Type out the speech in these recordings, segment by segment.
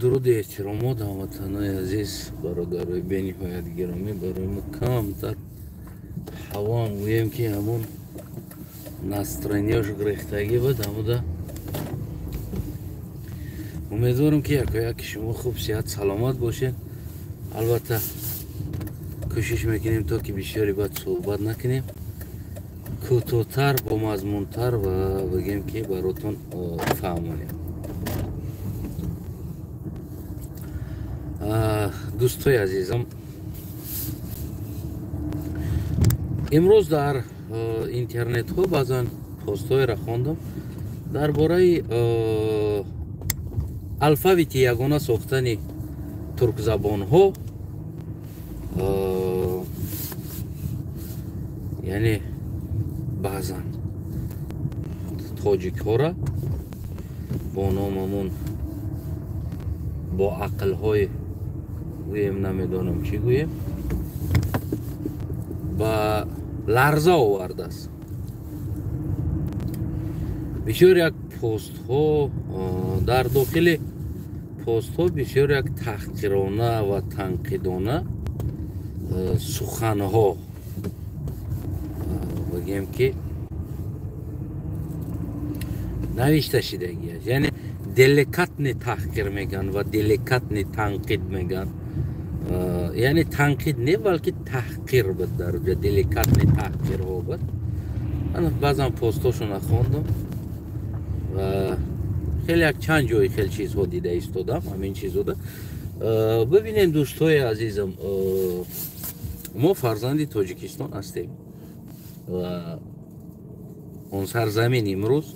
Дуруди эҳтиромот, ҳамватанои азиз, бародарои бениҳоят гиромӣ. Барои мо камтар ҳавоам гӯем, ки ҳамон настроенияш гирехтагӣ буд ҳамуда. Умедворам, ки якояки шумо хуб, сиҳат, саломат бошед. Албатта, кӯшиш мекунем, то ки бисёре баъд суҳбат накунем, кӯтоҳтар, бомазмунтар ва бигем, ки баротон фаҳмонем. Дӯстои азизам, имрӯз дар интернетҳо баъзан постҳоеро хондам дар бораи алфавити ягона сохтани туркзабонҳо, яъне баъзан тоҷикҳоро бо номамон, бо ақлҳои гӯем, намедонам чӣ гӯем, ба ларза овардааст. Бисёр як постҳо, дар дохили постҳо бисёр як таҳқирона ва танқидона суханҳо, бигем, ки навишта шидагӣ аст. Яъне деликатный таҳқир мегӯянд ва деликатный танқид мегӯянд, яъне танқид не, балки таҳқир буд, дар ҷа деликатный таҳқирҳо буд. Баъзан постҳошона хондам ва хеле як чанд ҷои хел чизҳо дида истодам ҳамин чизода. Бибинем, дӯстои азизам, мо фарзанди Тоҷикистон ҳастем ва он сарзамин имрӯз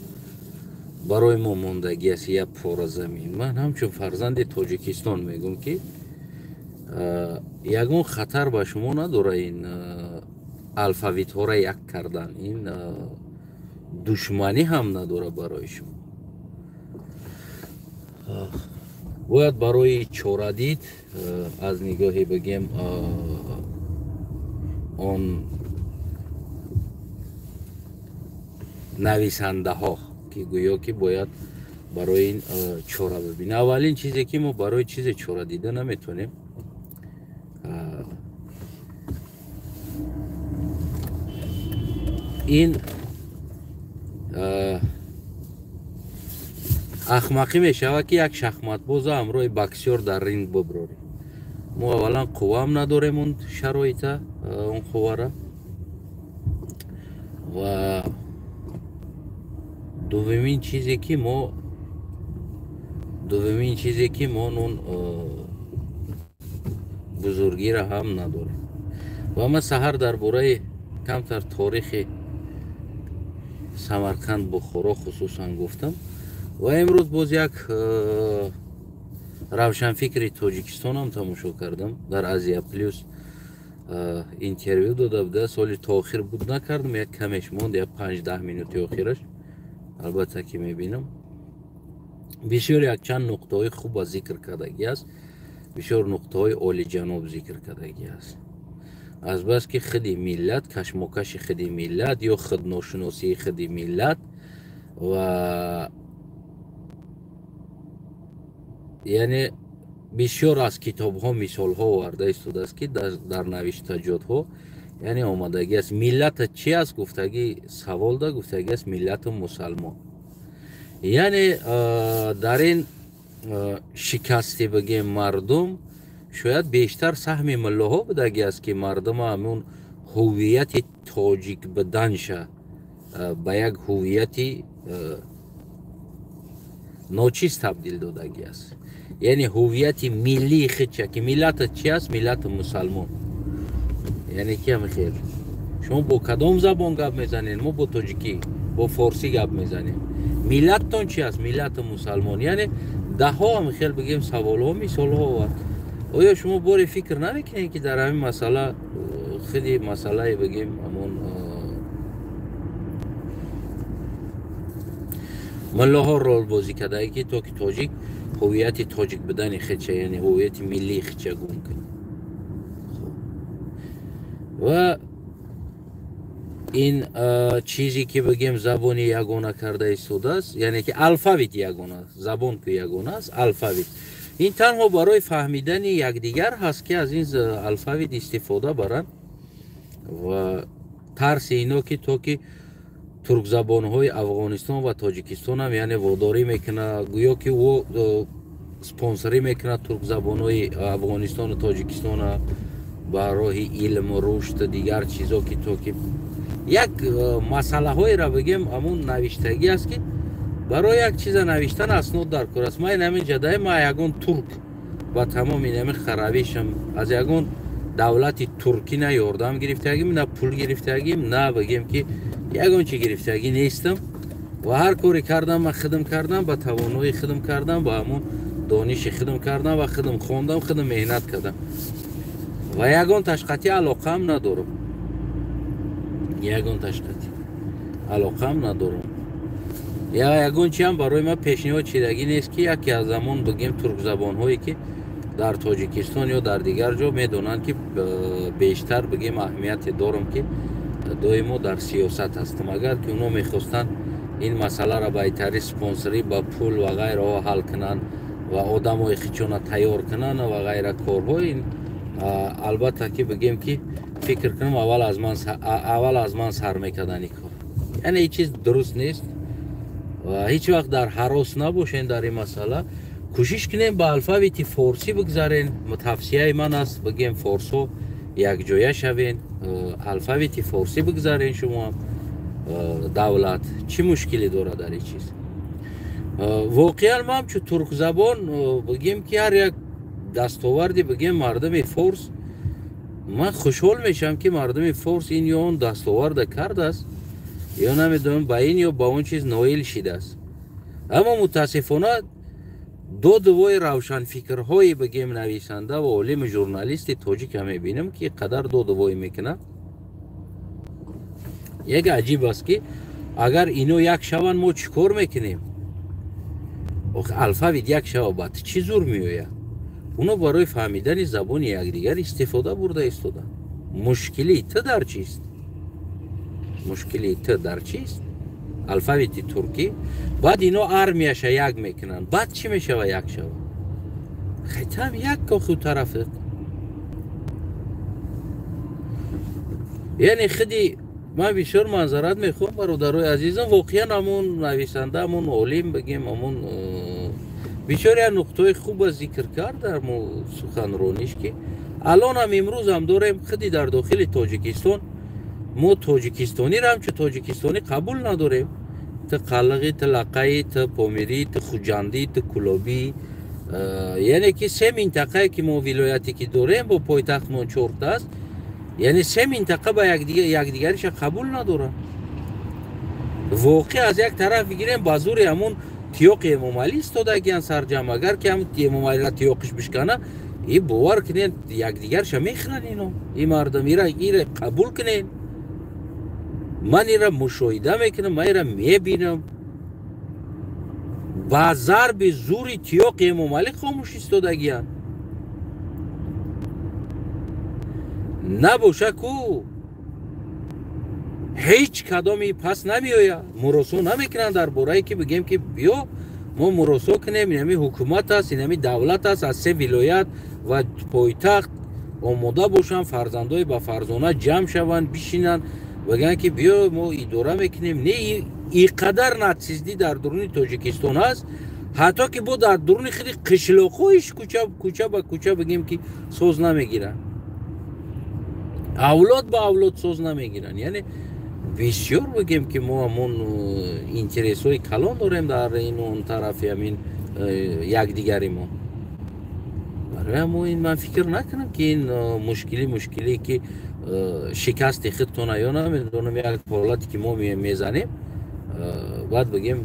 барои мо мондагӣ аст, як пора замин. Ман ҳамчун фарзанди Тоҷикистон мегӯм, ки ягон хатар ба шумо надора ин алфавитҳоро як кардан, ин душманӣ ҳам надора барои шумо. Бояд барои чорадид аз нигоҳе бигем он нависандаҳо, ки гӯё ки бояд барои ин чора бибинем. Аввалин чизе, ки мо барои чизе чора дида наметавонем, ин ахмақӣ мешавад, ки як шахматбоза ҳамроҳи боксёр дар ринг биброрем. Мо аввалан қувваам надорем, он шароита, он қуввара, ва дуввумин чизе, ки мо он бузургиро ҳам надорем. Ва ман саҳар дар бораи камтар торихи Самарқанд, Бухоро хусусан гуфтам ва имрӯз боз як равшанфикри Тоҷикистонам тамошо кардам, дар Азия Плюс интервю дода буда. Соли то охир буд накардам, як камеш монд, як 5-10 минути охираш, албатта, ки мебинам. Бисёр якчанд нуқтаҳои хуба зикр кардагӣ аст, бисёр нуқтаҳои олиҷаноб зикр кардагӣ аст. Азбаски худи миллат, кашмокаши худи миллат ё худношиносии худи миллат ва яъне бисёр аз китобҳо мисолҳо оварда истодааст, ки дар навиштаҷотҳо яъне омадагӣ аст. Миллата чи аст, гуфтагӣ савол да, гуфтагӣ аст: миллату мусалмон. Яъне дар ин шикасти, бигем, мардум шояд бештар саҳми муллоҳо будагӣ аст, ки мардума ҳамун ҳуввияти тоҷик буданша ба як ҳуввияти ночиз табдил додагӣ аст, яъне ҳуввияти миллии худша, ки миллата чи аст? Миллати мусалмон. Яъне ки ҳами хел шумо бо кадом забон гап мезанед? Мо бо тоҷикӣ, бо форсӣ гап мезанем. Миллаттон чи аст? Миллати мусалмон. Яъне даҳҳо ҳами хел, бигем, саволҳо, мисолҳо овард. Оё шумо боре фикр намекунед, ки дар ҳамин масъала худи масъалаи, бигем, ҳамон муллоҳо ролбозӣ кардае, ки то ки тоҷик ҳуввияти тоҷик будани худша, яъне ҳуввияти миллии худша гум кунад? Ва ин чизе, ки, бигем, забони ягона карда истодааст, яъне ки алфавит ягона, забон ку ягона аст, алфавит. Ин танҳо барои фаҳмидани якдигар ҳаст, ки аз ин алфавит истифода баранд ва тарси ино ки то ки туркзабонҳои Афғонистон ва Тоҷикистон ҳам яъне водорӣ мекунад, гӯё ки ӯ спонсорӣ мекунад туркзабонҳои Афғонистону Тоҷикистона ба роҳи илму рушд дигар чизо, ки то ки як масъалаҳоеро бигем, ҳамун навиштагӣ аст, ки барои як чиза навиштан аснод дар кор аст. Ман ин ҷадаи ман ягон турк ба тамоми инами харавишам аз ягон давлати туркӣ на ёрдам гирифтагим, на пул гирифтагим, на бигем ки ягон чи гирифтагӣ нестам ва ҳар коре кардам ман хидм кардам, ба тавонои хидм кардам, ба ҳамон дониши хидм кардам ва хидм хондам, хидм меҳнат кардам ва ягон ташқатӣ алоқаам надорам, ягон ташқатӣ алоқаам надорам. Я ягон чи ҳам барои ман пешниҳод шидагӣ нест, ки яке аз замон бигем туркзабонҳое ки дар Тоҷикистон ё дар дигар ҷо медонанд, ки бештар бигем аҳамияте дорам, ки доимо дар сиёсат ҳастам. Агар ки оно мехостанд ин масъаларо ба итари спонсорӣ, ба пул ва ғайраҳо ҳал кунанд ва одамои хичона тайёр кунанд ва ғайра корҳо, ин албатта ки бигем ки фикр кунам аввал аз ман сар мекарданд ин кор. Яъне ин чиз дуруст нест ва ҳеҷ вақт дар ҳарос набошен дар ин масъала. Кӯшиш кунем ба алфавити форсӣ бигзарен. Тавсияи ман аст, бигем форсҳо якҷоя шавен, алфавити форсӣ бигзарен. Шумо давлат чӣ мушкиле дорад дар ин чиз? Воқеан ман чу туркзабон бигем ки ҳар як дастоварди бигем мардуми форс, ман хушҳол мешавам, ки мардуми форс ин ё он дастоварда кардааст, ё намедонам ба ин ё ба он чиз ноил шидааст. Аммо мутаассифона додувои равшанфикрҳои бигем нависанда ва олими журналисти тоҷика мебинам, ки қадар додувой мекунад. Як аҷиб аст, ки агар ино як шаванд, мо чӣ кор мекунем? Алфавит як шава, баъд чӣ зур меояд? Оно барои фаҳмидани забони якдигар истифода бурда истоданд. Мушкилии ту дар чист? Мушкилии ту дар чист? Алфавити туркӣ, баъд ино армияша як мекунанд, баъд чӣ мешава як шава? Хайтам як коху тарафиқ. Яъне худи ман бисёр манзарат мехоҳам, бародарои азизам, воқеан ҳамон нависанда, ҳамон олим бигем, ҳамон бисёр як нуқтаҳои хуба зикр кард дар суханрониш, ки алонам имрӯзам дорем худи дар дохили Тоҷикистон мо тоҷикистониро ҳамчун тоҷикистонӣ қабул надорем. Ту қалиғӣ, ту лақаӣ, ту помирӣ, ту хуҷандӣ, ту кулобӣ, яъне ки се минтақае ки мо вилояте ки дорем бо пойтахтмон чорта аст, яъне се минтақа ба якдигариша қабул надоранд. Воқеъ аз як тараф бигирем, ба зури ҳамон тиёқи Эмомалӣ истодагиян сарҷам. Агар ки ҳамон Эмомалиро тиёқиш бишкана, и бовар кунед, якдигарша мехӯранд ино. И мардум ира қабул кунед. Ман ира мушоҳида мекунам, ман ира мебинам. Ба зарби зури тиёқи Эмомалӣ хомӯш истодагиянд. Набоша ку ҳеҷ кадоми пас намеояд, муросо намекунанд дар борае ки бигем ки биё мо муросо кунем, инами ҳукумат аст, инами давлат аст, аз се вилоят ва пойтахт омода бошанд, фарзандои ба фарзона ҷамъ шаванд, бишинанд, бигӯянд ки биё мо идора мекунем. Не, и қадар натсиздӣ дар дуруни Тоҷикистон ҳаст, ҳатто ки бо дар дуруни худи қишлоқҳоиш кӯча ба кӯча бигем ки соз намегиранд, авлод ба авлод соз намегиранд. Яъне бисёр бигем ки мо ҳамон интересҳои калон дорем дар ин он тарафи ҳамин якдигаримон. Барои ҳамо ин ман фикр накунам, ки ин мушкилӣ ки шикасти худтона ё намедонам як ҳолате ки мо мезанем, баъд бигем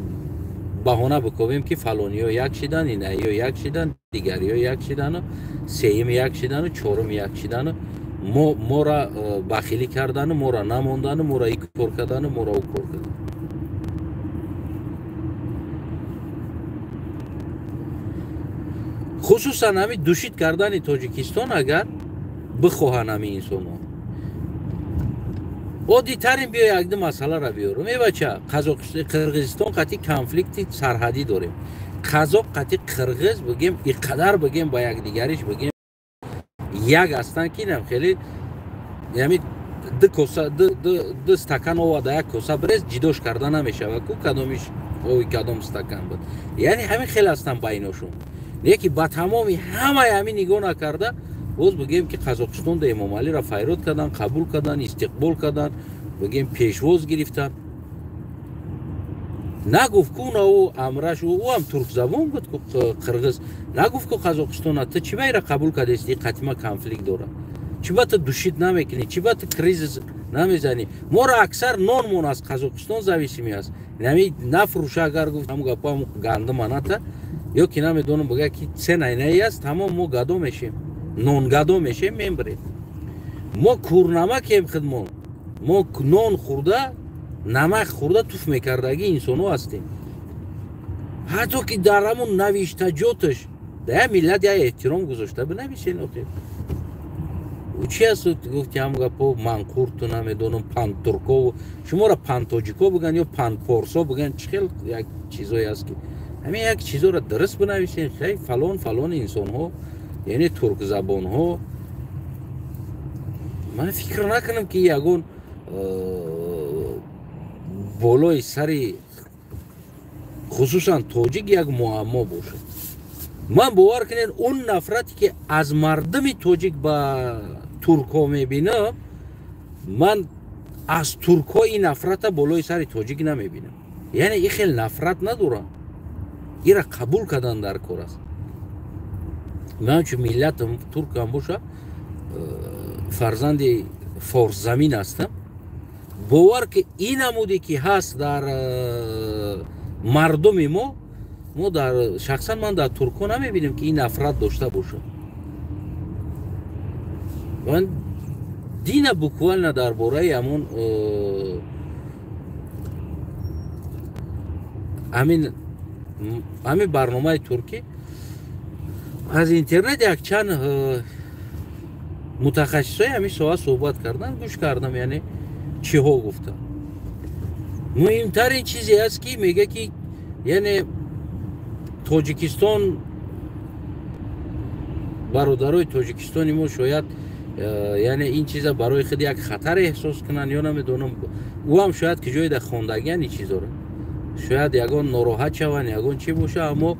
баҳона бикобем, ки фалониё як шидан, инаиё як шидан, дигариё як шидану сеюм як шидану чорум як шидану мора бахилӣ кардану мора намондану мора ин кор кардану мора ӯ кор кардану. Хусусан ҳамин душид кардани Тоҷикистон агар бихоҳанд ҳамин инсонҳо. Оддитарин биё якду масъаларо биёрам. Эй бача, Қирғизистон қатъи конфликти сарҳадӣ дорем. Қазоқ қати қирғиз бигем иқадар бигем ба якдигариш бигем як ҳастанд ки инам хеле яъне ду коса ду стакан ова да як коса бирез ҷидош карда намешавад ку кадомиш ови кадом стакан буд. Яъне ҳамин хеле ҳастанд байношон. Леки ба тамоми ҳамаи ҳамин нигоҳ накарда боз бигем ки Қазоқистонда Эмомалиро файрод кардан, қабул кардан, истиқбол кардан, бигем пешвоз гирифтан. Нагуфт ку на ӯ амраш ӯ ҳам туркзабон буд ку қирғиз. Нагуфт ку Қазоқистона ту чӣ ба ира қабул кардести қатима конфликт дорад? Чӣ ба ту душид намекунӣ? Чӣ ба ту кризис намезанӣ? Моро аксар нонмон аз Қазоқистон зависимӣ аст. Нами нафурӯша агар гуфт ҳамун гапо ҳамун гандума ната ё ки намедонам бигӯяд ки цена инаи аст, тамом мо гадо мешем, нонгадо мешем, мембирем. Мо кӯрнамакем худмон. Мо нон хӯрда, намак хӯрда туф мекардагӣ инсонҳо ҳастем. Ҳатто ки дар ҳамун навиштаҷоташ дар як миллат як эҳтиром гузошта бинависен охир. Ӯ чи аст гуфти ҳамун гапо манқурту намедонам пантуркову шуморо пантоҷико бигӯянд ё панпорсо бигӯянд, чӣ хел як чизое аст ки ҳамин як чизоро дуруст бинависен. Хей фалон фалон инсонҳо, яъне туркзабонҳо. Ман фикр накунам ки ягон болои сари хусусан тоҷик як муаммо бошад. Ман бовар кунед, он нафрате ки аз мардуми тоҷик ба туркҳо мебинам, ман аз туркҳо ин нафрата болои сари тоҷик намебинам. Яъне ин хел нафрат надорам. Ира қабул кардан дар кор аст. Ман чун миллатам туркам боша, фарзанди форсзамин ҳастам. Бовар ки ин намуде ки ҳаст дар мардуми мо, мо дар шахсан ман дар туркҳо намебинем ки ин нафрат дошта бошад. Ман дина буквально дар бораи ҳамон ҳамин барномаи туркӣ аз интернет якчанд мутахассисои ҳамин соҳа суҳбат кардан, гӯш кардам, яъне чиҳо гуфтанд. Муҳимтарин чизе аст ки мега ки яъне Тоҷикистон, бародарои Тоҷикистони мо шояд яъне ин чиза барои худ як хатар эҳсос кунанд ё намедонам, ӯ ҳам шояд ки ҷое дар хондагиан ин чизоро шояд ягон нороҳат шаванд, ягон чӣ боша, аммо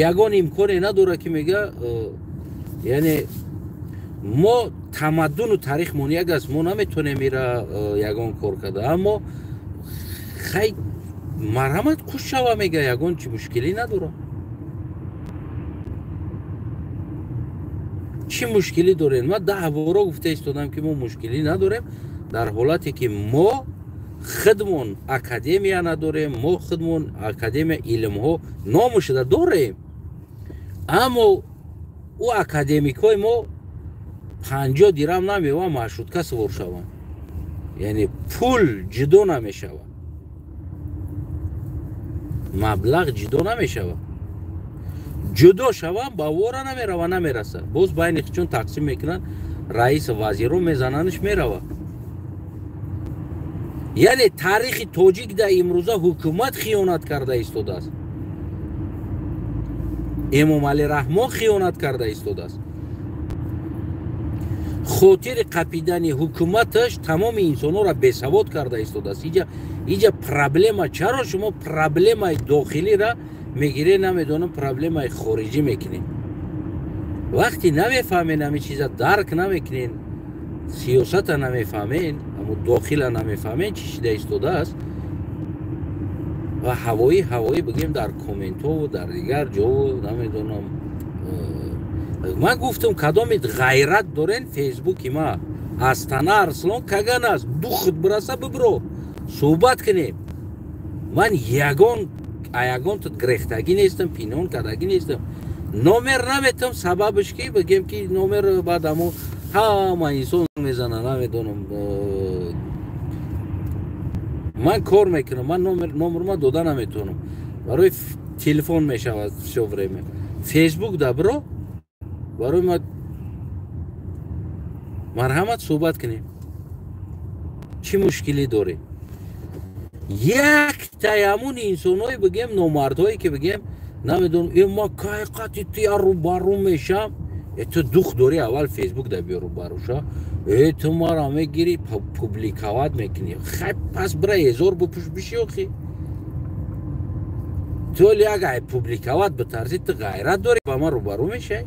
ягон имконе надорад ки мега яъне мо тамаддуну таърихмон як аст, мо наметонем ира ягон кор карда, аммо хай марҳамат хуш шава, мега ягон чи мушкилӣ надорам. Чӣ мушкилӣ дорем? Ман 10 боро гуфта истодам ки мо мушкилӣ надорем дар ҳолате ки мо худмон академия надорем, мо худмон академия илмҳо номушуда дорем, аммо ӯ академикҳои мо 50 дирам намева маршрутка сувор шаванд, яъне пул ҷудо намешавад, маблағ ҷудо намешавад. Ҷудо шаванд ба вора намерава, намерасад. Боз байни чун тақсим мекунанд, раис вазиро мезананш мерава. Яъне таърихи тоҷик дар имрӯза ҳукумат хиёнат карда истодааст, Эмомалӣ Раҳмон хиёнат карда истодааст. Хотири қапидани ҳукуматаш тамоми инсонҳоро бесавод карда истодааст. Иҷа проблема, чаро шумо проблемаи дохилиро мегиред, намедонам проблемаи хориҷӣ мекунед? Вақте намефаҳмед ҳамин чиза, дарк намекунед, сиёсата намефаҳмед, аммо дохила намефаҳмед чӣ шида истодааст ва ҳавоӣ бигем дар комментҳову дар дигар ҷову намедонам. Ман гуфтам кадомит ғайрат дорен, фейсбуки ма Астана Арслон Каган аст, духт бираса бибро суҳбат кунем. Ман ягон тут грехтагӣ нестам, пинҳон кардагӣ нестам, номер наметам, сабабаш ки бигем ки номер баъд амо ҳама инсон мезана, намедонам. Ман кор мекунам, ман номерма дода наметавонам, барои телефон мешавад всё время. Фейсбук да бро, барои ма марҳамат суҳбат кунем, чӣ мушкилӣ дорӣ? Як таямун инсонҳое бигем, номардҳое ки бигем, намедонам, э ма кай қати ту рӯбарӯ мешам, э ту дух дорӣ аввал фейсбук да биё рӯбарӯ ша, э ту мара мегирӣ публиковать мекунӣ. Хай пас бира эзор бупӯш биши охи. Ту оли як ай публиковать битарсӣ, ту ғайрат дорӣ ба ман рӯбарӯ мешай?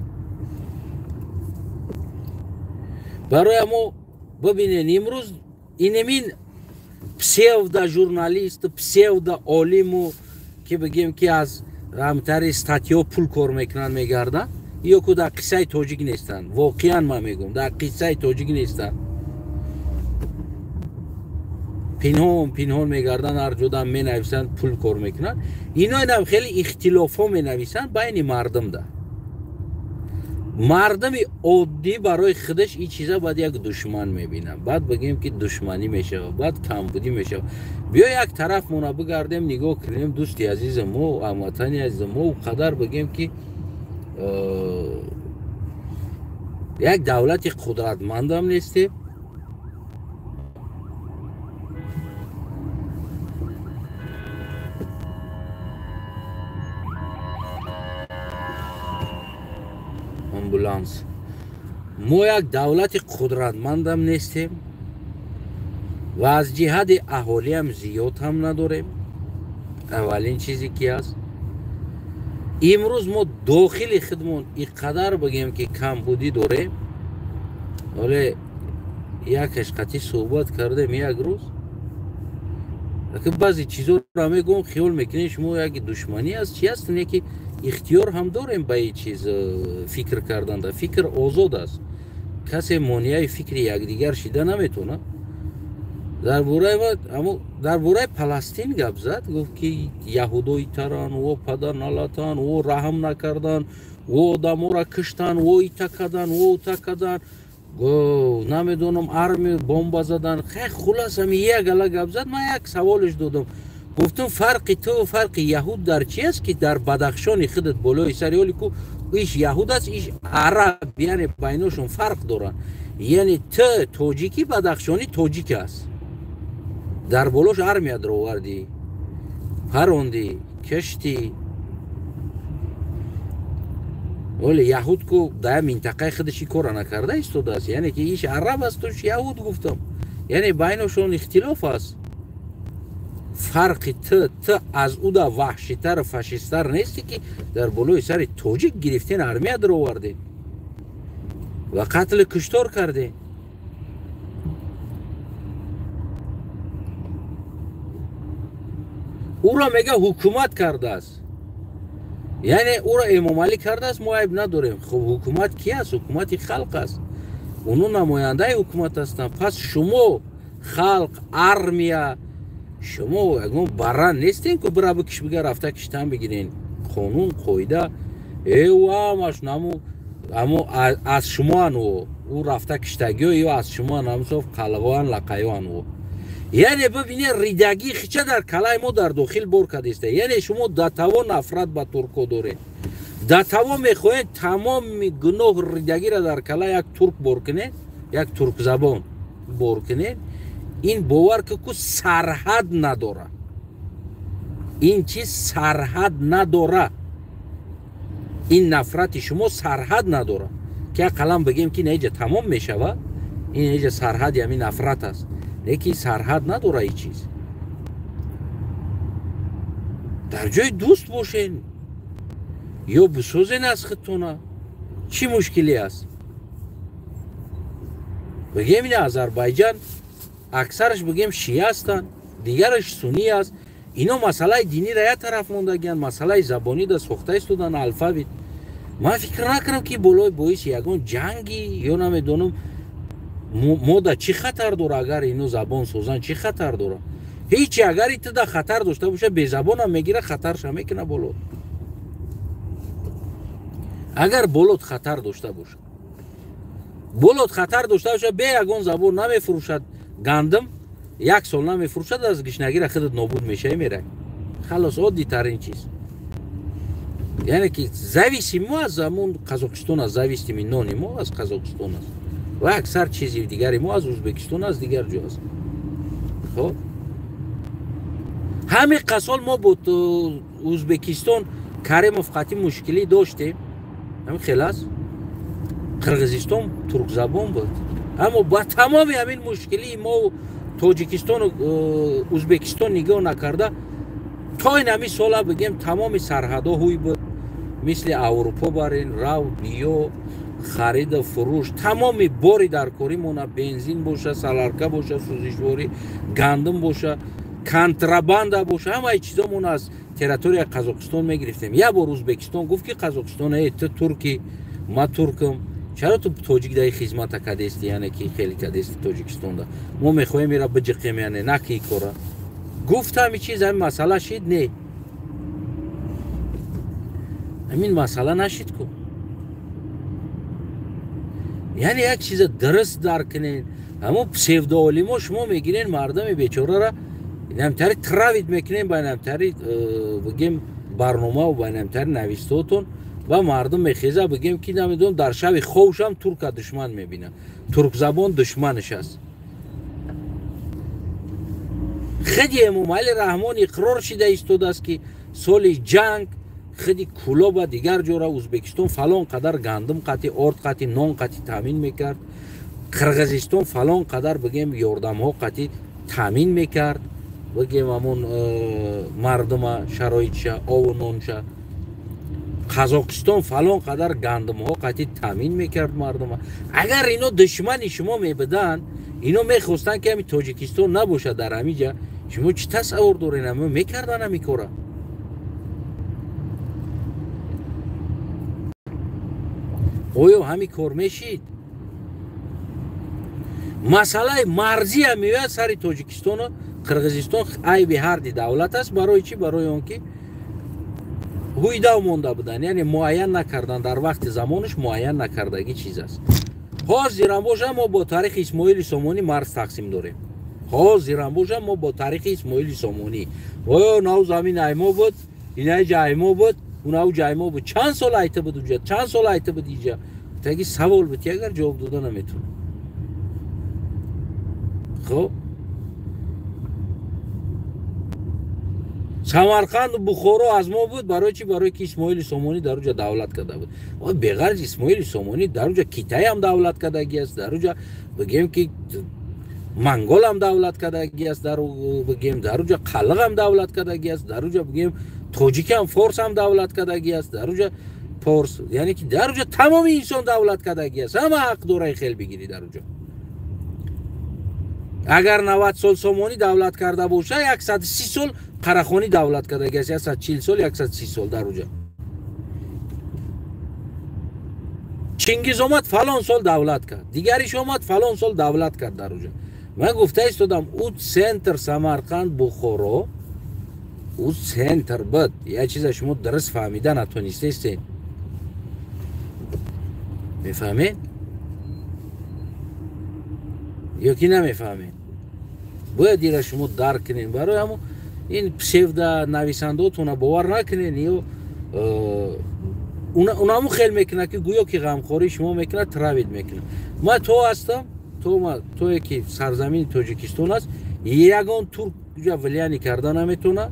Барои мо бибинен имрӯз инамин псевдо-журналист, псевдо-олиму ки бигем ки аз ҳамтари статьё пул кор мекунанд мегарданд, ё ку дар қиссаи тоҷик нестанд. Воқеан ман мегӯям, дар қиссаи тоҷик нестанд. Пинҳон пинҳон мегарданд, ҳар ҷода менависанд, пул кор мекунанд. Ино инам хеле ихтилофҳо менависанд байни мардумда. Мардами оддӣ барои худаш ин чиза баъд як душман мебинад, баъд бигем ки душманӣ мешавад, баъд камбудӣ мешавад. Биё як тараф мона бигардем, нигоҳ кунем, дӯсти азизи мо, ҳамватани азизи мо, ӯ қадар бигем ки як давлати қудратмандам нестем. Амбуланс. Мо як давлати қудратмандам нестем ва аз ҷиҳати аҳолиам зиёд ҳам надорем. Аввалин чизе ки аст, имрӯз мо дохили худмон ин қадар бигем ки камбудӣ дорем. Оле якаш қатъи суҳбат кардем як рӯз, баъзе чизоро мегӯм, хиёл мекунем шумо як душманӣ аст, чи аст, не ки ихтиёр ҳам дорем ба ин чиз фикр карданда. Фикр озод аст, касе монеаи фикри якдигар шида наметавонад. Дар бораи Паластин гап зад, гуфт ки яҳудои таран, о падар налатан, о раҳм накардан, о одаморо киштан, о ита кардан, о ута кардан, намедонам армия бомба задан. Хай хулас ҳами як гала гап зад. Ман як саволеш додам, гуфтам фарқи ту фарқи яҳуд дар чи аст ки дар Бадахшони худат болои сари оли ку иш яҳуд аст, иш араб, яъне байношон фарқ доранд. Яъне ту тоҷики, бадахшонӣ тоҷик аст, дар болош армия даровардӣ, парондӣ, киштӣ. Оле яҳуд ку дар минтақаи худаш ин корро накарда истодааст, яъне ки иш араб аст, туш яҳуд гуфтам. Яъне байношон ихтилоф аст. Фарқи ту аз ӯ да ваҳшитару фашисттар нестӣ ки дар болои сари тоҷик гирифтен, армия даровардем ва қатли куштор кардем. Ӯро мега ҳукумат кардааст, яъне ӯро Эмомалӣ кардааст, мо айб надорем. Хуб, ҳукумат ки аст? Ҳукумати халқ аст, оно намояндаи ҳукумат ҳастанд. Пас шумо халқ, армия, шумо ягон баран нестем ку бира бикиш бига рафта киштан бигирен. Қонун, қоида, ӯ ҳамаш наму амо аз шумоан, ӯ рафта киштагиё ё аз шумоан, ҳамсоф қалғоан, лақаёан ӯ. Яъне бибине ридагии хича дар калаи мо дар дохил бор кардеста. Яъне шумо датаво нафрат ба турко доред, датаво мехоҳед тамоми гуноҳ ридагиро дар кала як турк бор кунед, як туркзабон бор кунед. Ин бовар ки ку сарҳад надора, ин чиз сарҳад надора, ин нафрати шумо сарҳад надора ки як қалам бигем ки неҷа тамом мешавад, ин неҷа сарҳади ҳамин нафрат аст, лекин сарҳад надора ин чиз. Дар ҷои дӯст бошен ё бисозен аз худтона, чӣ мушкиле аст? Бигем ин Азарбайҷан аксараш бигем шия ҳастанд, дигараш суннӣ аст. Ино масъалаи диниро як тараф мондагиянд, масъалаи забонида сохта истоданд, алфавит. Ман фикр накунам ки болои боиси ягон ҷанги ё намедонам мода чӣ хатар дора. Агар ино забон созанд чӣ хатар дора? Ҳечи. Агар итуда хатар дошта боша, безабонам мегира, хатарша мекуна болот. Агар болот хатар дошта боша, болот хатар дошта боша, бе ягон забон намефурӯшад гандум, як сол намефурӯшад, аз гишнагира худат нобуд мешавӣ, меравӣ. Халос, оддитарин чиз. Яъне ки зависим мо аз ҳамон Қазоқистон аст, зависими нони мо аз Қазоқистон аст ва аксар чизи дигари мо аз Ӯзбекистон аст, дигар ҷо аст. Хоб, Ҳамин қасол мо бо Ӯзбекистон Каримов қатъи мушкилӣ доштем. Ҳамин хел аст. Қирғизистон туркзабон буд. Аммо ба тамоми ҳамин мушкилии мо Тоҷикистону Ӯзбекистон нигоҳ накарда то ин ҳамин сола бигем тамоми сарҳадҳо ҳуй буд. Мисли Аврупо барин, рав, биё, харида, фурӯш, тамоми бори даркоримона бензин боша, саларка боша, сӯзишворӣ, гандум боша, контрабанда боша, ҳамаи чизомон аз территорияи Қазоқистон мегирифтем. Як бор Ӯзбекистон гуфт ки Қазоқистон, эй ту турки, ма туркам, чаро ту тоҷик даи хизмата кадести, яъне ки хеле кадести Тоҷикистонда, мо мехоҳем ира биҷиқем, яъне на ки кора. Гуфт ҳами чиз, ҳами масъала шид, не, ҳамин масъала нашид ку. Яъне як чиза дуруст дарк кунед. Ҳамон псевдоолимо шумо мегирен мардами бечорара инамтари травид мекунем ба инамтари бигем барномаву ба инамтари навистоотон ва мардум мехеза бигем ки намедонам дар шаби ховшам турка душман мебина, туркзабон душманаш аст. Худи Эмомалӣ Раҳмон иқрор шида истодааст ки соли ҷанг худи Кулоба дигар ҷора Ӯзбекистон фалон қадар гандум қатӣ, орд қатӣ, нон қатӣ таъмин мекард, Қирғизистон фалон қадар бигем ёрдамҳо қатӣ таъмин мекард, бигем ҳамон мардума шароитша, ову нонша. Қазоқистон фалон қадар гандумҳо қатӣ таъмин мекард мардума. Агар ино душмани шумо мебуданд, ино мехостанд ки ҳамин Тоҷикистон набошад дар ҳамин ҷа, шумо чӣ тасаввур доред? Ҳама мекарданд ҳамин кора? Оё ҳамин кор мешид? Масъалаи марзия меояд сари Тоҷикистону Қирғизистон айби ҳарди давлат аст. Барои чӣ? Барои он ки ҳуйдав монда буданд, яъне муайян накардан, дар вақти замонаш муайян накардагӣ чиз аст. Ҳозирам бошам мо бо таърихи Исмоили Сомонӣ марз тақсим дорем. Ҳозирам бошам мо бо таърихи Исмоили Сомонӣ. Оё нав замин аймо буд, инаи ҷаймо буд, унав ҷаймо буд. Чанд сол айта буд уҷа, чанд сол айта буд иҷа? Таги савол буд, агар ҷавоб дода наметавон. Хоб Самарқанду Бухоро аз мо буд. Барои чӣ? Барои ки Исмоили Сомонӣ дар уҷа давлат карда буд. Беғарз Исмоили Сомонӣ дар уҷа Китайам давлат кардагӣ аст, дар уҷа бигем ки Монголам давлат кардагӣ аст, дар бигем дар уҷа Қалиғам давлат кардагӣ аст, дар уҷа бигем тоҷикам форсам давлат кардагӣ аст, дар уҷа форс, яъне ки дар уҷа тамоми инсон давлат кардагӣ аст. Ҳама ҳақ дораи хел бигирӣ дар уҷа. Агар 90 сол Сомонӣ давлат карда боша, 130 сол Қарахонӣ давлат кардагӣ аст, 140 сол, 130 сол дар уҷа. Чингиз омад фалон сол давлат кард, дигариш омад фалон сол давлат кард дар уҷа. Ман гуфта истодам, ӯ центр Самарқанд, Бухоро, ӯ центр буд. Як чиза шумо дуруст фаҳмида натонистестед. Мефаҳмед ё ки намефаҳмед? Бояд ира шумо дарк кунед. Барои ҳамон ин псевдо нависандаотона бовар накунед. Ё унаму хел мекунад ки гӯё ки ғамхории шумо мекунад, травид мекунад. Ман то ҳастам, тое ки сарзамини Тоҷикистон аст, ягон турк ҷа влияние карда наметавонад.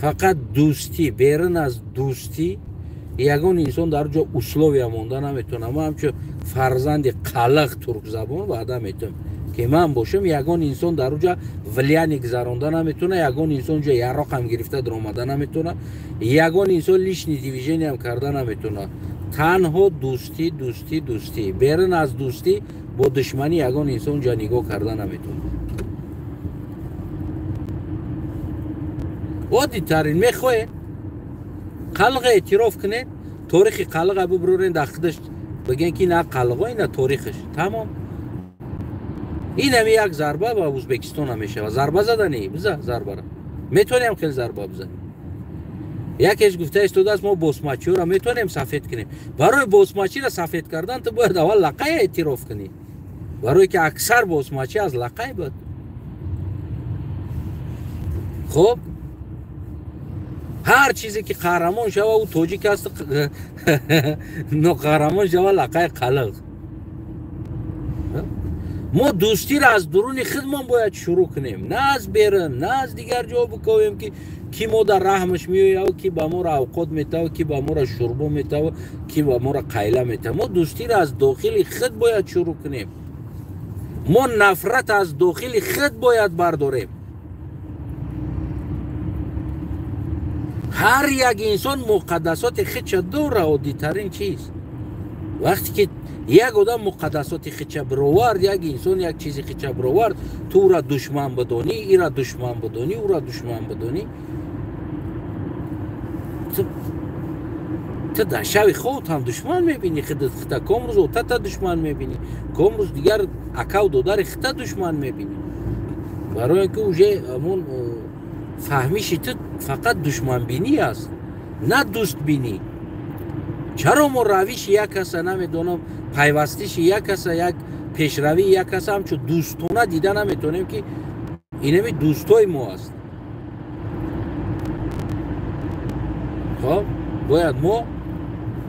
Фақат дӯстӣ, берун аз дӯстӣ ягон инсон дар ҷо условия монда наметавонад. Ман ҳамчун фарзанди қалиқ туркзабон ваъда метавонам ки ман бошам, ягон инсон дар уҷа влияние гузаронда наметавонад, ягон инсон ҷо яроқам гирифта даромада наметавонад, ягон инсон лишний движениям карда наметавонад. Танҳо дӯстӣ, дӯстӣ, дӯстӣ. Берун аз дӯстӣ бо душманӣ ягон инсон ҷо нигоҳ карда наметавонад. Оддитарин мехоҳед қалиға эътироф кунед, торихи қалиға бибурен дар худаш бигӯен ки на қалиға, ина торихаш. Тамом. Ин ҳами як зарба ба Ӯзбекистон ҳам мешавад. Зарба задани биза зарбара. Метавонем хеле зарба бизанем. Якеш гуфта истодааст мо босмачиро метавонем сафед кунем. Барои босмачиро сафед кардан ту бояд аввал лақая эътироф кунӣ. Барои ки аксар босмачи аз лақай буд. Хоб ҳар чизе ки қаҳрамон шава ӯ тоҷик аст, ноқаҳрамон шава лақай қалиқ. Мо дӯстиро аз дуруни худмон бояд шурӯъ кунем, на аз берун, на аз дигар ҷо биковем, ки мо дар раҳмаш меояв, ки ба моро авқот метавад, ки ба моро шурбо метавад, ки ба моро қайла метавад. Мо дӯстиро аз дохили худ бояд шурӯъ кунем. Мо нафрат аз дохили худ бояд бардорем. Ҳар як инсон муқаддасоти худша дора, оддитарин чиз. Вақте ки як одам муқаддасоти худша бировард, як инсон як чизи худша бировард, ту ӯра душман бидонӣ, ира душман бидонӣ, ӯра душман бидонӣ, ту дар шави хобат ҳам душман мебинӣ, худат худта ком рӯз отата душман мебинӣ, ком рӯз дигар акаву додари худта душман мебинӣ. Барои ин ки уже ҳамон фаҳмиши ту фақат душманбинӣ аст, на дӯстбинӣ. Чаро мо равиши як каса намедонам, пайвастиши як каса, як пешравии як каса ҳамчун дӯстона дида наметавонем, ки инами дӯстои мо аст. Хоб, бояд мо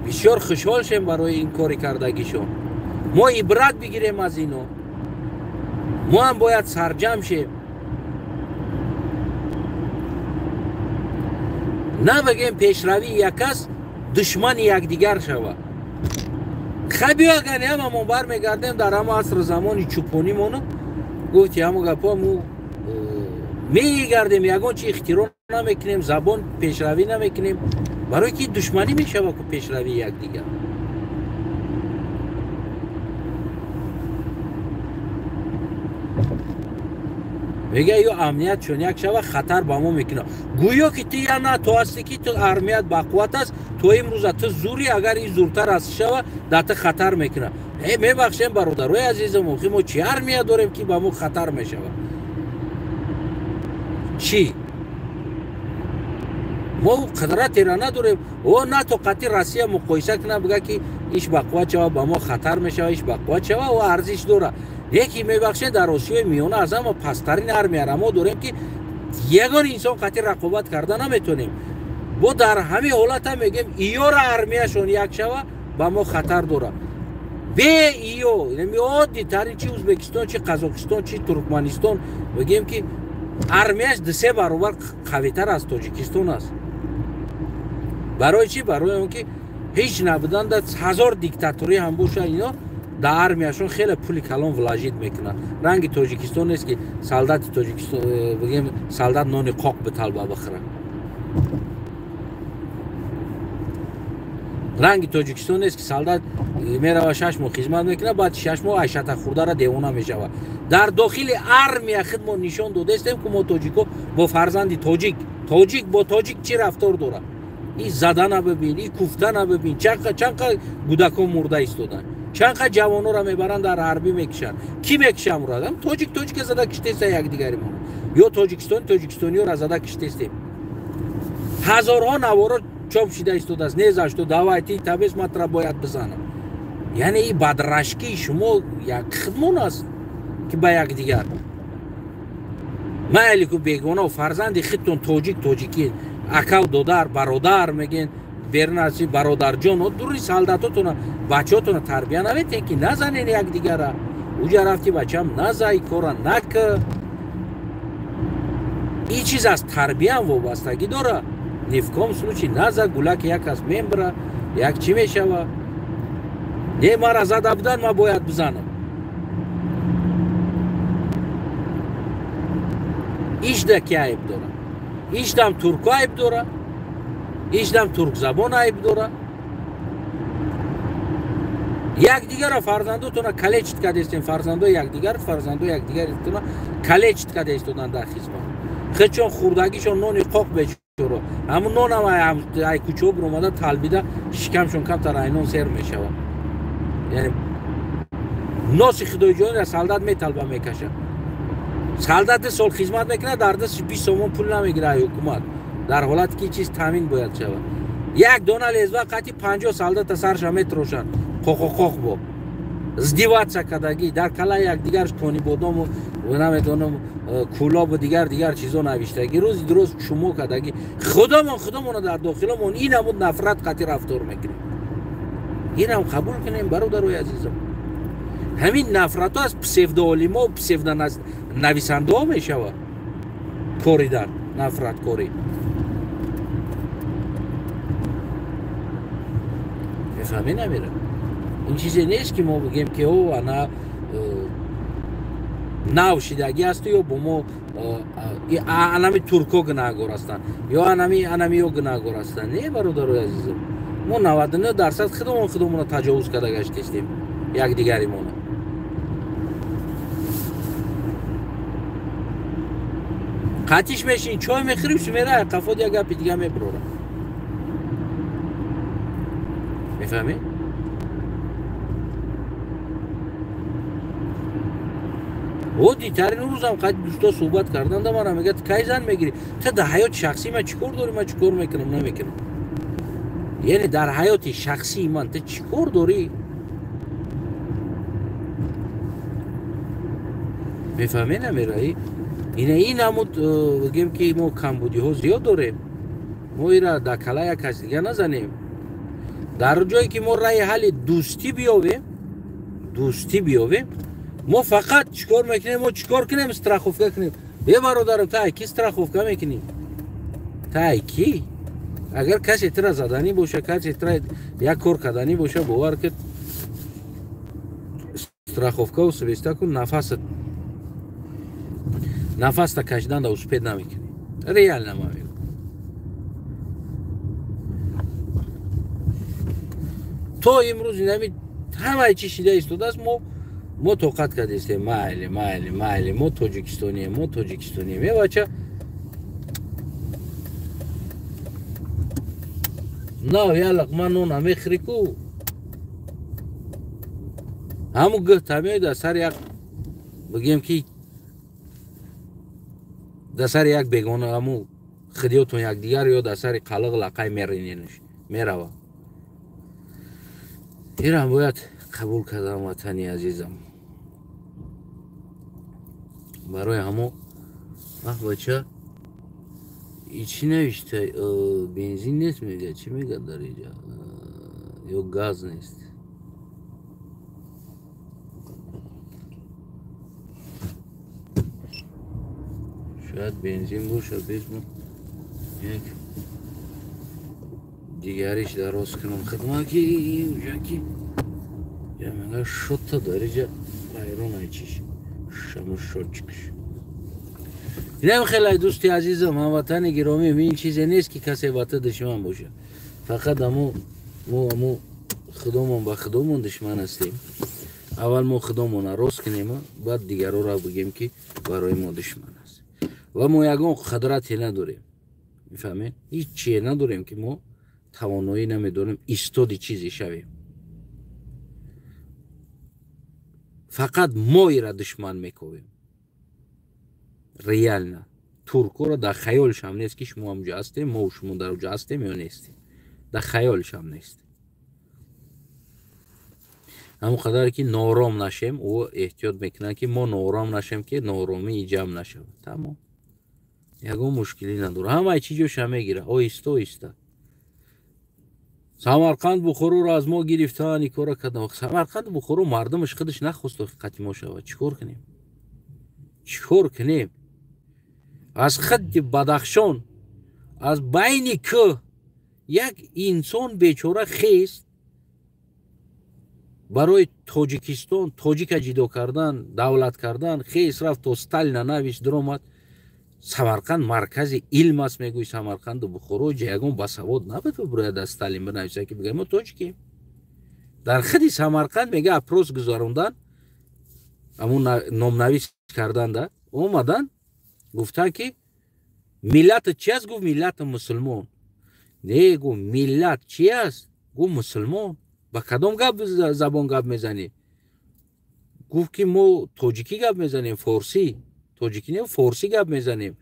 бисёр хушҳол шем барои ин кори кардагишон. Мо ибрат бигирем аз ино. Мо ҳам бояд сарҷам шем. На бигем пешравии як кас душмани якдигар шавад. Хай биё, агар ҳама мо бармегардем дар ҳама асру замони чӯпонимону гуфти ҳамо гапҳо мо мегардем, ягон чи ихтироъ намекунем, забон пешравӣ намекунем, барои ки душманӣ мешавад ку пешравии якдигар. Мега ё амният чун як шава хатар ба мо мекунад. Гӯё ки ту я на то ҳастӣ, ки ту армият бақувват аст, то имрӯза ту зурӣ, агар ин зуртар аст шава, дар ту хатар мекунад. Э, мебахшем, бародарои азизам, охи мо чӣ армия дорем, ки ба мо хатар мешавад? Чӣ? Мо қудратеро надорем. О, на то қати Россия муқоиса кунад, бига ки иш бақувват шава, ба мо хатар мешава, иш бақувват шава, о арзиш дорад. Яке мебахшед, дар Осиёи Миёна аз ҳама пасттарин армияро мо дорем, ки ягон инсон қати рақобат карда наметонем. Бо дар ҳамин ҳолат ҳам мегем, иёра армияшон як шава, ба мо хатар дорад. Бе иё, яъне оддитарин чи Ӯзбекистон, чи Қазоқистон, чи Туркманистон, мегем ки армияш 2-3 баробар қавитар аз Тоҷикистон аст. Барои чӣ? Барои он ки ҳеҷ набуданда 1000 диктаторӣ ҳам бошад, ино дар армияшон хеле пули калон вложид мекунанд. Ранги Тоҷикистон нест, ки солдати Тоҷикистон, бигем, солдат нони қоқ биталба бихӯрад. Ранги Тоҷикистон нест, ки солдат мерава 6 моҳ хизмат мекунад, баъд 6 моҳ айшата хӯрдара девона мешавад. Дар дохили армия худ мо нишон додаистем, ки мо тоҷико бо фарзанди тоҷик, тоҷик бо тоҷик чӣ рафтор дорад. И задана бибин, и куфтана бибин, чанқа гудакон мурда истоданд, чанқа ҷавонора мебаранд дар ҳарбӣ мекушанд. Кӣ мекушад мурад? Тоҷик тоҷика зада киштеста якдигаримон, ё тоҷикистон тоҷикистониёра зада киштестем. Ҳазорҳо наворо чоп шида истодааст. Не за что, давайте табес матра бояд бизанам. Яъне и бадрашкии шумо як хидмон аст, ки ба якдигар. Майли ку бегона фарзанди худтон тоҷик тоҷикӣ, акав додар бародар мегӯен, бернаси бародарҷон, дури солдатотона бачаотона тарбия наметен, ки назанен якдигара. Уҷа рафти бачам назай, кора нак. Ин чиз аз тарбиям вобастагӣ дора. Ни в ком случай наза, гулак як аз мембра, як чӣ мешава? Не, мара зада будан, ма бояд бизанам. Ишда ки айб дора? Ишдам турко айб дора? Ишдам туркзабон айб дора? Якдигарро фарзандотона калечит кардастем, фарзандои якдигар, фарзандои якдигаратона калечит карда истоданд дар хизмат. Худшон хӯрдагишон нони қоқ бечоро. Ҳамун нонам ай кӯчаҳо биромада талбида шикамшон камтар ай нон сер мешавад. Яъне носи худоиҷонро солдат металба мекашад. Солдат 2 сол хизмат мекунад, дар дасташ 20 сомон пул намегирад ай ҳукумат. Дар ҳолате ки чиз таъмин бояд шавад. Як дона лезва қати 50 солдата сарша метрошанд. Қоқоқоқ бо издеваться кардагӣ дар калаи якдигарш конибодому намедонам кӯлобу дигар чизо навиштагӣ, рӯзи дуруст шумо кардагӣ. Худомон дар дохиламон ин ҳамуд нафрат қати рафтор мекунем. Инам қабул кунем, бародарои азизам. Ҳамин нафратҳо аз псевдоолимо, псевдонависандаҳо мешавад. Коридан, нафраткорӣ. Мефаҳмӣ намера? Ин чизе нест ки мо бигем ки о ана нав шидагӣ асту ё бо мо анами турко гунаҳгор ҳастанд ё анами ё гунаҳгор ҳастанд. Не, бародарои азизам, мо 99% худамон худамонро таҷовуз карда гаштистем якдигаримона. Қатиш мешин, чой мехӯрим, сумера қафод як гапи дига мебурора. Мефаҳмӣ? Оддитарин рӯзам қад дӯсто суҳбат кардан да мара мегӯяд кай зан мегирӣ? Та дар ҳаёти шахсии ман чӣ кор дорӣ? Ман чӣ кор мекунам, намекунам? Яъне дар ҳаёти шахсии ман ту чӣ кор дорӣ? Мефаҳмӣ намераӣ? Ина ин ҳамуд бигем ки мо камбудиҳо зиёд дорем. Мо ира дар кала як кас дига назанем. Дар ҷое ки мо раи ҳалли дӯстӣ биёвем, мо фақат чӣ кор мекунем? Мо чӣ кор кунем? Страховка кунем. Е бародарам, та ки страховка мекунӣ? Та ки? Агар касе тира заданӣ боша, касе тира як кор карданӣ боша, бовар ки страховкау свеста кун, нафаста кашидан да успед намекунӣ. Реально ма мегӯям. То имрӯз инами ҳамаи чӣ шида истодааст, мо тоқат кардистем. Майли, майли, майли, мо тоҷикистонием, мо тоҷикистонием. Е бача, нав як луқма нона мехӯрӣ ку, ҳамун гӯҳта меояд дар сари як, бигем ки дар сари як бегона, ҳамун хидиётон якдигар ё дар сари қалиқ лақай мериненш мерава. Инам бояд қабул кардам, ватани азизам. Барои ҳамо ах бача, и чӣ навишта? Бензин нест мегӯяд, чӣ мегӯяд дар инҷа? Ё газ нест? Шояд бензин боша, безмо як дигариш дароз кунам хидмат ки уҷа ки я мега шотта дар инҷа вайрон айчиш шаму шотчикш. Инам хеле дӯсти азизам, ҳамватани гиромӣ, ин чизе нест ки касе ба ту душман боша. Фақат амо мо амо худомон ба худомон душман ҳастем. Аввал мо худомонро рост кунем, баъд дигарора бигем ки барои мо душман аст. Ва мо ягон қудрате надорем. Мефаҳмед? Ҳеҷ чие надорем ки мо тавоноӣ намедорем истоди чизе шавем. Фақат мо ира душман мековем. Реально. Туркоро дар хаёлшам нест ки шумо ҳамҷо ҳастем, мо шумо дар оҷо ҳастем ё нестем. Дар хаёлшам нест. Ҳамон қадар ки ноором нашем, ӯ эҳтиёт мекунад ки мо ноором нашем, ки нооромии ҷамъ нашавад. Тамом. Ягон мушкилӣ надорад. Ҳамаи чӣ ҷоша мегирад, оҳиста оҳиста. Самарқанд Бухороро аз мо гирифтан, ин кора карданд. Самарқанд Бухоро мардумаш худаш нахост қати мо шавад. Чӣ кор кунем? Чӣ кор кунем? Аз хадди Бадахшон, аз байни кӯҳ як инсон бечора хест барои Тоҷикистон, тоҷика ҷидо кардан, давлат кардан, хест рафт то Сталина навишт, даромад. Самарқанд маркази илм аст, мегӯй Самарқанду Бухоро ҷа ягон басавод набуд бибуряд аз Сталин бинависа ки бигӯяд мо тоҷикем. Дар худи Самарқанд мега опрос гузарондан, ҳамун номнавис карданда омадан, гуфтанд ки миллат чи аст? Гуфт миллати мусулмон. Не, гуфт миллат чи аст? Гуфт мусулмон. Ба кадом гап забон гап мезанӣ? Гуфт ки мо тоҷикӣ гап мезанем, форсӣ. Тоҷикӣ не, форсӣ гап мезанем.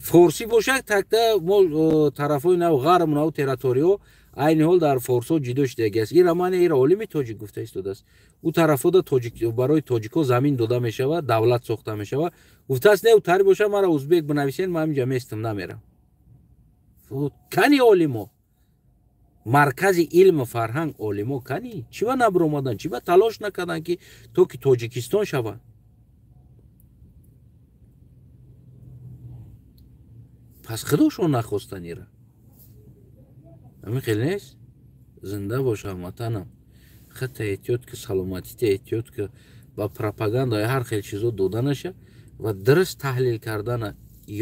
Форсӣ бошад, такта мо тарафҳои нав ғарб, нав территориё айни ҳол дар форсҳо ҷидо шудагӣ аст. Ира ман ира олими тоҷик гуфта истодааст. Ӯ тарафҳода тоҷик барои тоҷикҳо замин дода мешавад, давлат сохта мешавад. Гуфтааст не, ӯ тари бошад, мара узбек бинависен, ман ҳаминҷа местам, намерам. Кани олимо? Маркази илму фарҳанг олимо кани? Чӣ ба набиромаданд? Чӣ ба талош накарданд, ки то ки Тоҷикистон шавад? Пас худошон нахостанд ира. Ҳамин хел нест? Зинда бош, ҳамватанам. Худта эҳтиёт ки, саломатита эҳтиёт ки, ба пропагандаи ҳар хел чизо дода наша ва дуруст таҳлил кардана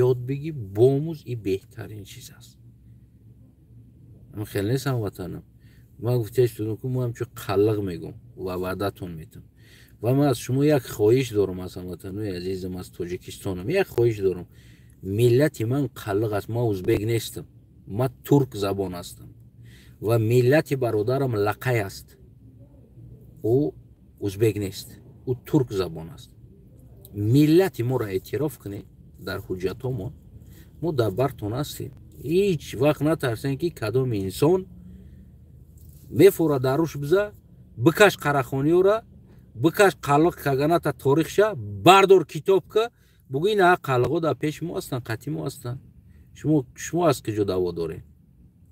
ёд бигӣ, бомӯз, и беҳтарин чиз аст. Ҳамин хел нест, ҳамватанам? Ман гуфтааш будам, ки мо ҳамчун қаллиқ мегӯм ва ваъдатон метам. Ва ман аз шумо як хоҳиш дорам, аз ҳамватанои азизам, аз Тоҷикистонам як хоҳиш дорам. Миллати ман қаллиқ аст, ман узбек нестам, ман турк забон ҳастам ва миллати бародарам лақай аст. Ӯ узбек нест, ӯ турк забон аст. Миллати моро эътироф кунед дар ҳуҷҷатҳомон, мо дар бартон ҳастем. Ҳеҷ вақт натарсем, ки кадом инсон мефора даруш биза, бикаш қарахониёра, бикаш қаллиқ каганата торихша, бардор китобка, бугӯ ина қаллиқо дар пеши мо ҳастанд, қатъи мо ҳастанд. Шумо аз куҷо даъво доред?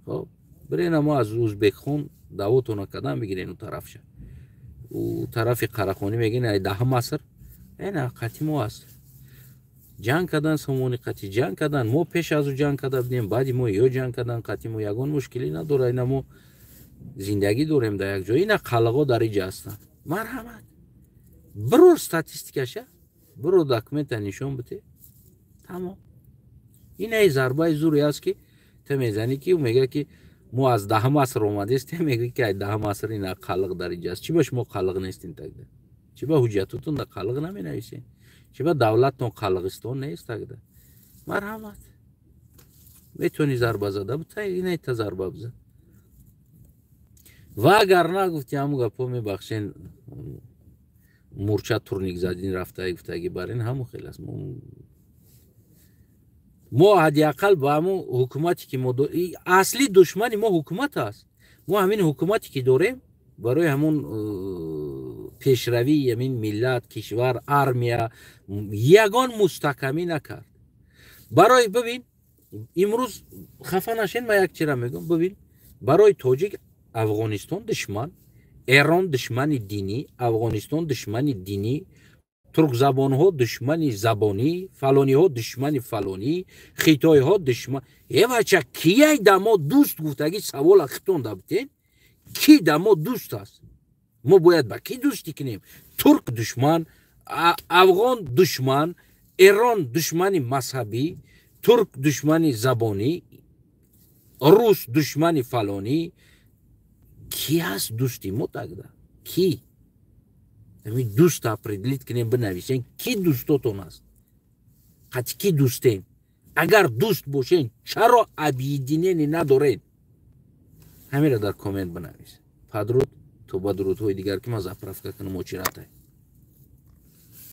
Хоб, бирена мо аз Узбекхон даъвотона кардан бигирен, ӯ тарафша. Ӯ тарафи Қарахонӣ мегӯен, ай даҳум аср, ина қатъи мо аст. Ҷанг кардан сомони қатъи ҷанг кардан, мо пеш аз ӯ ҷанг карда будем, баъди мо ё ҷанг кардан қатъи мо ягон мушкилӣ надорад. Ина мо зиндагӣ дорем дар як ҷой, ина қаллиқо дар иҷа ҳастанд. Марҳамат, бирор статистикаша, бирор документа нишон бите, тамом. Ина зарбаи зуре аст, ки ту мезанӣ, ки ӯ мегӯяд, ки мо аз даҳум аср омадестем, мегӯяд, ки ай даҳум аср ина қаллиқ дар иҷа аст. Чӣ ба шумо қаллиқ нестин тогда? Чӣ ба ҳуҷҷатотон дар қаллиқ наменависен? Чӣ ба давлаттон қаллиқистон нест тогда? Марҳамат, метавонӣ зарба зада бута, ина та зарба бизан. Ва агар нагуфти ҳамун гапҳо, мебахшен, мурча турник задин рафтаи гуфтагӣ бар ин ҳамун хел аст. Мо ҳадди ақал ба ҳамун ҳукумате ки мо асли душмани мо ҳукумат аст. Мо ҳамин ҳукумате ки дорем барои ҳамун пешравии ҳамин миллат, кишвар, армия ягон мустаҳкамӣ накард. Барои бибин, имрӯз хафа нашен, ман як чира мегӯм, бибин, барои тоҷик Афғонистон душман, Эрон душмани динӣ, Афғонистон душмани динӣ, туркзабонҳо душмани забонӣ, фалониҳо душмани фалонӣ, хитойҳо душман. Э бача, кияй да мо дӯст гуфтагӣ савола хитон да битен? Ки да мо дӯст аст? Мо бояд ба кӣ дӯстӣ кунем? Турк душман, афғон душман, Эрон душмани мазҳабӣ, турк душмани забонӣ, рус душмани фалонӣ. Ки ҳаст дӯсти мо тогда? Ки? Ҳамин дӯста определить кунем, бинависем, ки дӯстотон аст? Қатъи ки дӯстем? Агар дӯст бошен, чаро объединение надоред? Ҳаминро дар коммент бинавис. Падруд то ба дурудҳои дигар, ки ман заправка кунам очиратай.